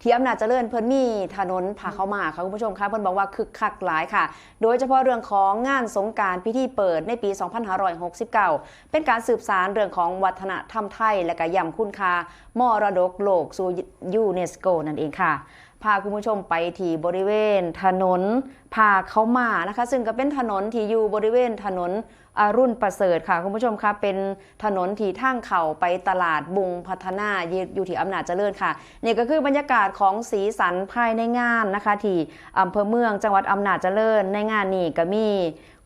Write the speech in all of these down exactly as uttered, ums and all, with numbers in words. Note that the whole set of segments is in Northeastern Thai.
ที่อำนาจเจริญเพิ่นมีถนนผ้าขาวม้าค่ะคุณผู้ชมคะ เพิ่นบอกว่าคึกคักหลายค่ะ โดยเฉพาะเรื่องของงานสงกรานต์พิธีเปิดในปี สองพันห้าร้อยหกสิบเก้า เป็นการสืบสานเรื่องของวัฒนธรรมไทย และก็ย้ำคุณค่ามรดกโลกสู่ยูเนสโกนั่นเองค่ะ พาคุณผู้ชมไปที่บริเวณถนนผ้าขาวม้านะคะ ซึ่งก็เป็นถนนที่อยู่บริเวณถนนอรุณประเสริฐค่ะคุณผู้ชมคะ เป็นถนนที่ทางเข้าไปตลาดบุงพัฒนาอยู่ที่อำนาจเจริญค่ะ นี่ก็คือบรรยากาศของสีสันภายในงานนะคะ ที่อำเภอเมืองจังหวัดอำนาจเจริญ ในงานนี้ก็มี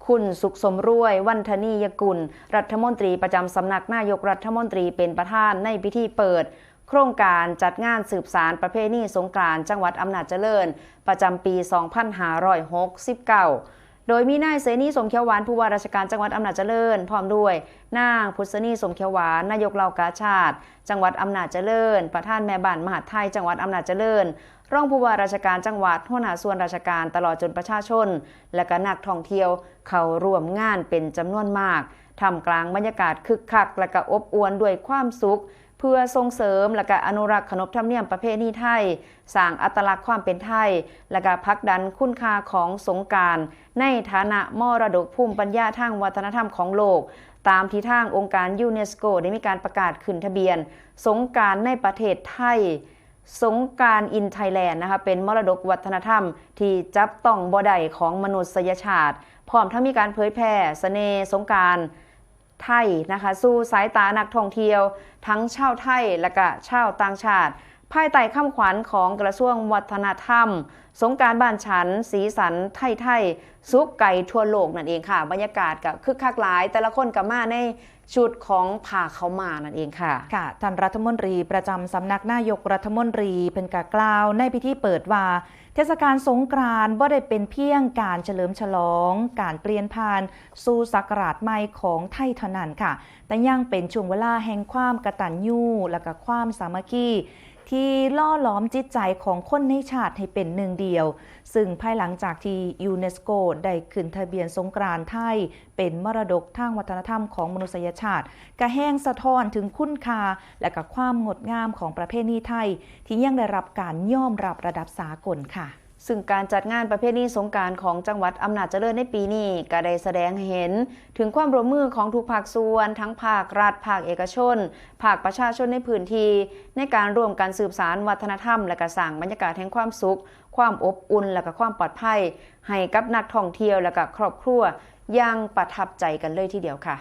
คุณสุขสมรวย วันธนียกุล รัฐมนตรีประจำสำนักนายกรัฐมนตรีเป็นประธานในพิธีเปิด โครงการจัดงานสืบสานประเพณีสงกรานต์จังหวัดอำนาจเจริญ ประจำปี สองพันห้าร้อยหกสิบเก้า โดยมีนายเสนี สมเขียวหวาน ผู้ว่าราชการจังหวัดอำนาจเจริญ พร้อมด้วยนางพุษณี สมเขียวหวาน นายกเหล่ากาชาดจังหวัดอำนาจเจริญ ประธานแม่บ้านมหาดไทยจังหวัดอำนาจเจริญ รองผู้ว่าราชการจังหวัด หัวหน้าส่วนราชการ ตลอดจนประชาชน และก็นักท่องเที่ยวเข้าร่วมงานเป็นจำนวนมาก ท่ามกลางบรรยากาศคึกคัก และก็อบอวลด้วยความสุข เพื่อส่งเสริมและก็อนุรักษ์ขนบธรรมเนียมประเพณีไทย สร้างอัตลักษณ์ความเป็นไทย และก็ผลักดันคุณค่าของสงกรานต์ในฐานะมรดกภูมิปัญญาทางวัฒนธรรมของโลก ตามที่ทางองค์การยูเนสโกได้มีการประกาศขึ้นทะเบียน สงกรานต์ในประเทศไทย สงกรานต์ in Thailand นะคะ เป็นมรดกวัฒนธรรมที่จับต้องบ่ได้ของมนุษยชาติ พร้อมทั้งมีการเผยแพร่เสน่ห์สงกรานต์ไทยนะคะ สู่สายตานักท่องเที่ยว ทั้งชาวไทยและก็ชาวต่างชาติ ภายใต้คำขวัญของกระทรวงวัฒนธรรม สงกรานต์บ้านฉัน สีสันไทยไทย สุขไกลทั่วโลกนั่นเองค่ะ บรรยากาศก็คึกคักหลาย แต่ละคนก็มาในชุดของผ้าขาวม้านั่นเองค่ะ ค่ะ ท่านรัฐมนตรีประจำสำนักนายกรัฐมนตรีเพิ่นกะกล่าวในพิธีเปิดว่า เทศกาลสงกรานต์บ่ได้เป็นเพียงการเฉลิมฉลอง การเปลี่ยนผ่านสู่ศักราชใหม่ของไทยเท่านั้นค่ะ แต่ยังเป็นช่วงเวลาแห่งความกตัญญู และก็ความสามัคคี ที่หล่อหลอมจิตใจของคนในชาติให้เป็นหนึ่งเดียว ซึ่งภายหลังจากที่ยูเนสโกได้ขึ้นทะเบียนสงกรานต์ไทย เป็นมรดกทางวัฒนธรรมของมนุษยชาติ กะแฮงสะท้อนถึงคุณค่า และก็ความงดงามของประเพณีไทย ที่ยังได้รับการยอมรับระดับสากลค่ะ ซึ่งการจัดงานประเพณีสงกรานต์ของจังหวัดอำนาจเจริญในปีนี้ ก็ได้แสดงให้เห็นถึงความร่วมมือของทุกภาคส่วน ทั้งภาครัฐ ภาคเอกชน ภาคประชาชนในพื้นที่ ในการร่วมกันสืบสานวัฒนธรรม และก็สร้างบรรยากาศแห่งความสุข ความอบอุ่น และก็ความปลอดภัย ให้กับนักท่องเที่ยว และก็ครอบครัวอย่างประทับใจกันเลยทีเดียวค่ะ